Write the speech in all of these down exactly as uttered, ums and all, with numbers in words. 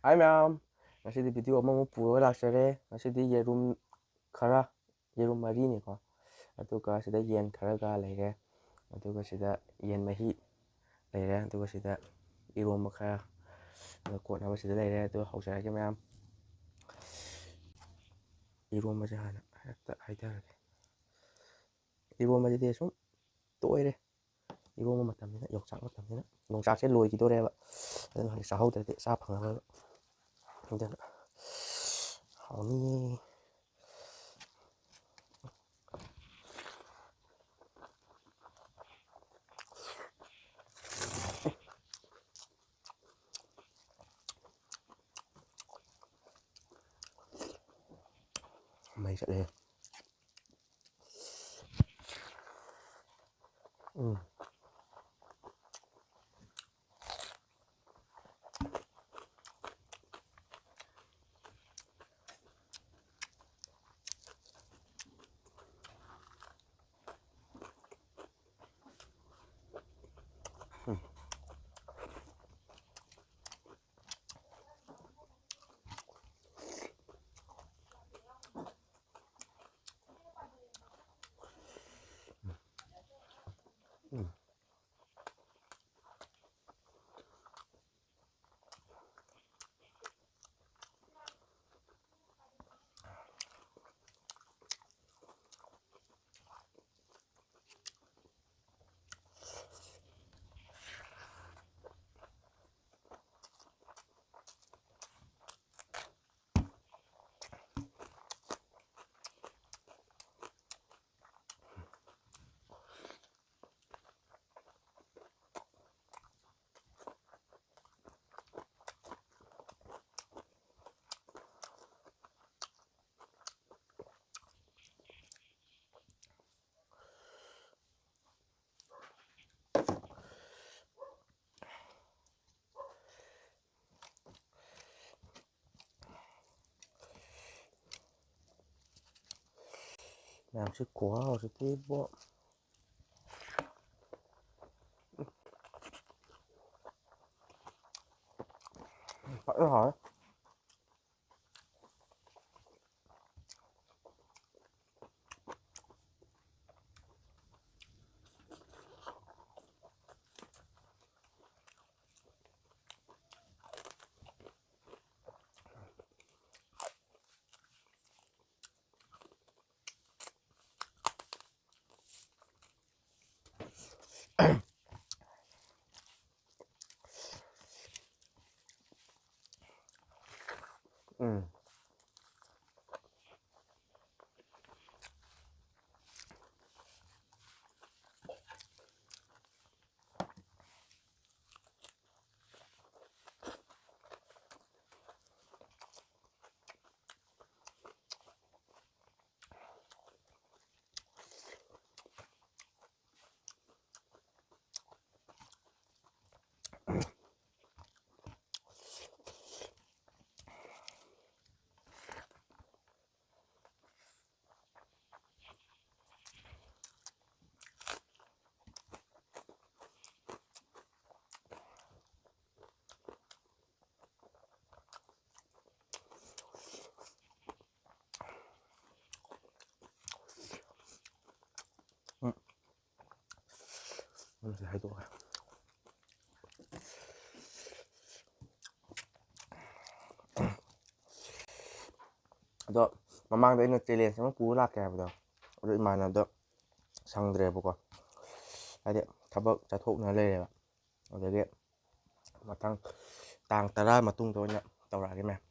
ꯍꯥꯏ ꯃꯌꯥꯝ, ꯉꯁꯤꯗꯤ ꯚꯤꯗꯤꯑꯣ ꯑꯃꯃꯨꯛ ꯄꯨꯔꯒ ꯂꯥꯛꯆꯔꯦ꯫ ꯉꯁꯤꯗꯤ ꯌꯦꯔꯨꯝ ꯈꯔ, ꯌꯦꯔꯨꯝ ꯃꯔꯤꯅꯤꯀꯣ, ꯑꯗꯨꯒ ꯁꯤꯗ ꯌꯦꯟ ꯈꯔꯒ ꯂꯩꯔꯦ, ꯑꯗꯨꯒ ꯁꯤꯗ ꯌꯦꯟ ꯃꯍꯤ ꯂꯩꯔꯦ, ꯑꯗꯨꯒ ꯁꯤꯗ ꯏꯔꯣꯝꯕ ꯈꯔ, ꯑꯗꯨꯒ ꯀꯣꯠꯅꯕ ꯁꯤꯗ ꯂꯩꯔꯦ꯫ ꯑꯗꯨ ꯍꯧꯖꯔꯒꯦ ꯃꯌꯥꯝ꯫ ꯏꯔꯣꯝꯕꯁꯦ ꯍꯥꯟꯅ ꯍꯦꯛꯇ ꯍꯩꯊꯔꯒꯦ꯫ ꯏꯔꯣꯝꯕꯁꯤꯗꯤ ꯁꯨꯝ ꯇꯣꯏꯔꯦ꯫ ꯏꯔꯣꯝꯕ ꯃꯇꯝꯅꯤꯅ, ꯌꯣꯡꯆꯥꯛ ꯃꯇꯝꯅꯤꯅ, ꯌꯣꯡꯆꯥꯛꯁꯦ ꯂꯣꯏꯈꯤꯗꯣꯔꯦꯕ꯫ ꯑꯗꯨꯅ ꯍꯧꯖꯤꯛ ꯆꯥꯍꯧꯗ꯭ꯔꯗꯤ ꯆꯥ ꯐꯪꯉꯔꯣꯏꯕ꯫ ꯑꯗꯨꯅ ꯍꯥꯎꯅꯤ꯫ ꯃꯩ ꯆꯠꯂꯦ꯫ ꯎꯝ꯫ ꯃꯌꯥꯝꯁꯤ ꯈꯨꯍꯥꯎꯁꯤꯗꯤꯕꯣ꯫ ꯐꯖꯅ ꯍꯥꯎꯋꯦ꯫ ꯎꯝ꯫ ꯎꯝ꯫ ꯎꯝ, ꯁꯤ ꯍꯩꯗꯣꯛꯑꯒꯦ꯫ ꯑꯗꯣ ꯃꯃꯥꯡꯗ ꯑꯩꯅ challenge ꯑꯃ ꯄꯨꯔ ꯂꯥꯛꯀꯦ ꯍꯥꯏꯕꯗꯣ, ꯑꯗꯨ ꯏꯃꯥꯟꯅꯕꯗꯣ ꯁꯪꯗ꯭ꯔꯦꯕꯀꯣ, ꯍꯥꯏꯗꯤ ꯊꯕꯛ ꯆꯠꯊꯣꯛꯅ ꯂꯩꯔꯦꯕ꯫ ꯑꯗꯒꯤ ꯃꯊꯪ ꯇꯥꯡ ꯇꯔꯥ ꯃꯇꯨꯡꯗ ꯑꯣꯏꯅ ꯇꯧꯔꯛꯑꯒꯦ, ꯃꯌꯥꯝ꯫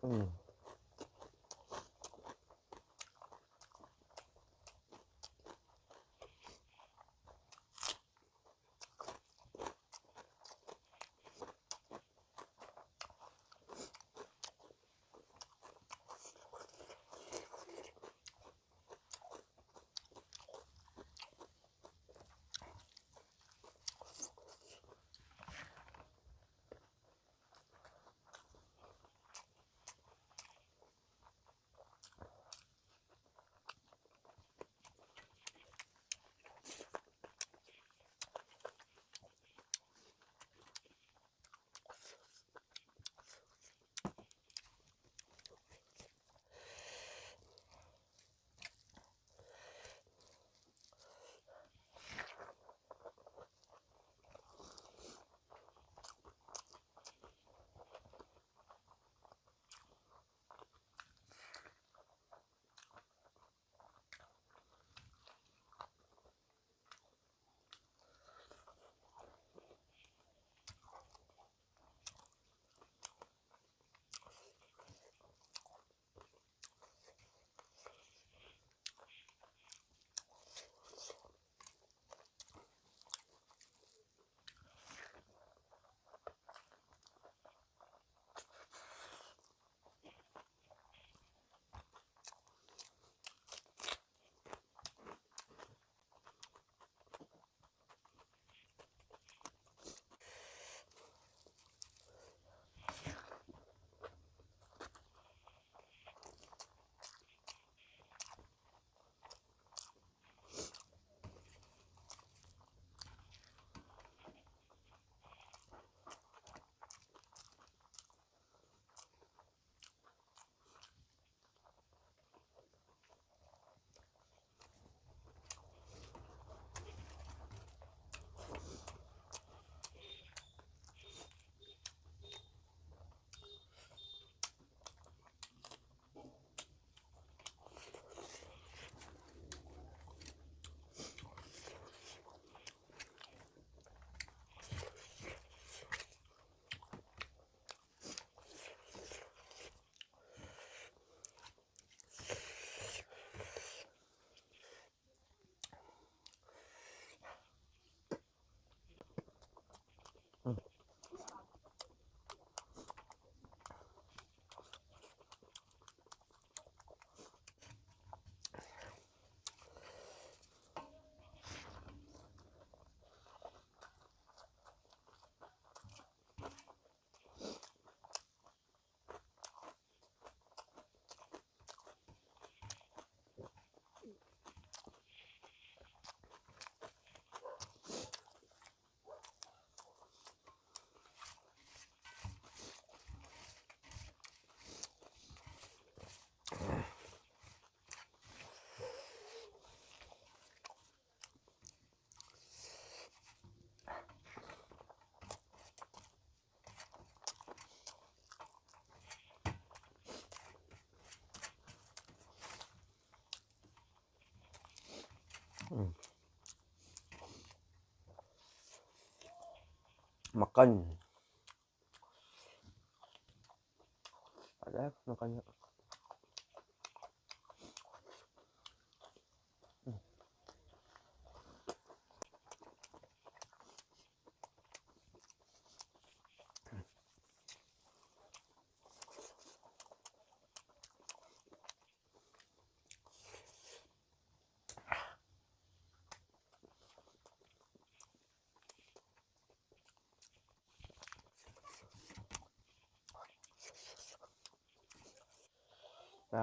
ꯎꯝ꯫ ꯎꯝ꯫ ꯃꯀꯟ꯫ ꯐꯖꯔꯦ ꯃꯀꯟꯁꯦ꯫ ꯎꯝ꯫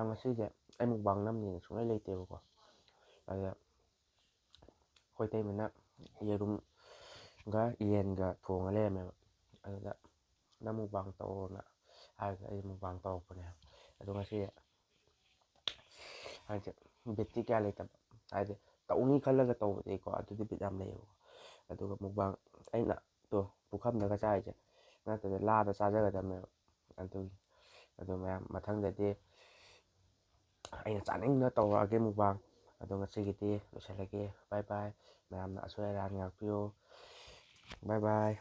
ꯉꯁꯤꯁꯦ ꯑꯩ ꯃꯨꯛꯕꯥꯡ ꯅꯝꯅꯤꯅ ꯁꯨꯡꯂꯩ ꯂꯩꯇꯦꯕꯀꯣ꯫ ꯑꯗ ꯑꯩꯈꯣꯏ ꯏꯇꯩꯃꯅ ꯌꯦꯔꯨꯝꯒ ꯌꯦꯟꯒ ꯊꯣꯡꯉ ꯂꯩꯔꯝꯃꯦꯕ꯫ ꯑꯗꯨꯗ "ꯅꯪ ꯃꯨꯛꯕꯥꯡ ꯇꯧꯔꯣꯅ" ꯍꯥꯏꯔꯒ ꯑꯩ ꯃꯨꯛꯕꯥꯡ ꯇꯧꯔꯛꯄꯅꯦ꯫ ꯑꯗꯣ ꯉꯁꯤ ꯍꯥꯏꯗꯤ ꯕꯤꯠꯇꯤ ꯀꯌꯥ ꯂꯩꯇꯕ, ꯍꯥꯏꯗꯤ ꯇꯧꯅꯤ ꯈꯜꯂꯒ ꯇꯧꯕꯗꯤꯀꯣ, ꯑꯗꯨꯗꯤ ꯕꯤꯠ ꯌꯥꯝ ꯂꯩꯌꯦꯕꯀꯣ꯫ ꯑꯗꯨꯒ ꯃꯨꯛꯕꯥꯡ ꯑꯩꯅ ꯇꯣ ꯄꯨꯈꯝꯗꯒ ꯆꯥꯔꯤꯁꯦ ꯅꯠꯇ꯭ꯔꯗꯤ ꯂꯥꯗ ꯆꯥꯖꯒꯗꯕꯅꯦꯕ꯫ ꯑꯗꯨꯒꯤ ꯑꯗꯣ ꯃꯌꯥꯝ ꯃꯊꯪꯗꯗꯤ ꯑꯩꯅ ꯆꯥꯅꯤꯡꯅ ꯇꯧꯔꯛꯑꯒꯦ ꯃꯨꯛꯕꯥꯡ꯫ ꯑꯗꯣ ꯉꯁꯤꯒꯤꯗꯤ ꯂꯣꯏꯁꯤꯜꯂꯒꯦ꯫ ꯕꯥꯏ ꯕꯥꯏ꯫ ꯃꯌꯥꯝꯅ ꯑꯁꯣꯏ ꯑꯔꯥꯟ ꯉꯥꯛꯄꯤꯌꯨ꯫ ꯕꯥꯏ ꯕꯥꯏ꯫